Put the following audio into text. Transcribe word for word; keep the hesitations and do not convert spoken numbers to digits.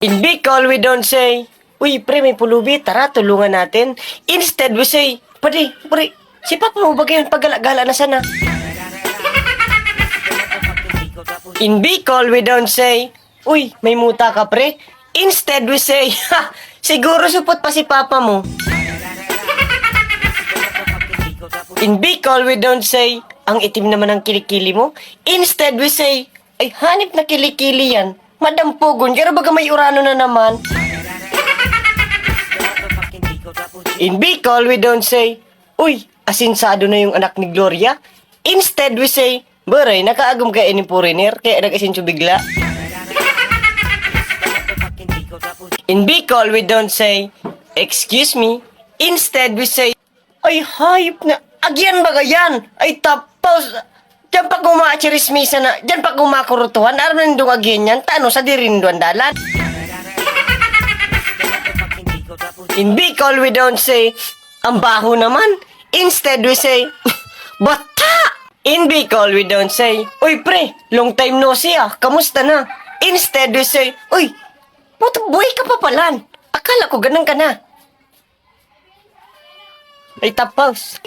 In Bicol, we don't say, "Uy, pre, may pulubi, tara, tulungan natin." Instead, we say, "Padi, pre, si papa mo ba yan? Pagala-gala na sana." In Bicol, we don't say, "Uy, may muta ka, pre." Instead, we say, "Ha, siguro supot pa si papa mo." In Bicol, we don't say, "Ang itim naman ng kilikili mo." Instead, we say, "Ay, hanip na kilikili yan. Madampugon, pero baga may urano na naman." In Bicol, we don't say, "Uy, asinsado na yung anak ni Gloria." Instead, we say, "Baray, nakaagom kaya ini foreigner, kaya nag-asenso bigla." In Bicol, we don't say, "Excuse me." Instead, we say, "Ay, hayop na. Agyan baga yan. Ay, tapos, diyan pa kumachirismisa na, diyan pa kumakurutuhan, aram na nindong agyan yan, tano sa dirinduan dalan." In Bicol, we don't say, "Ang baho naman." Instead, we say, "Bata!" In Bicol, we don't say, "Uy, pre, long time no see ah, kamusta na?" Instead, we say, "Uy, buhay ka pa palan. Akala ko ganun ka na." Ay, tapos.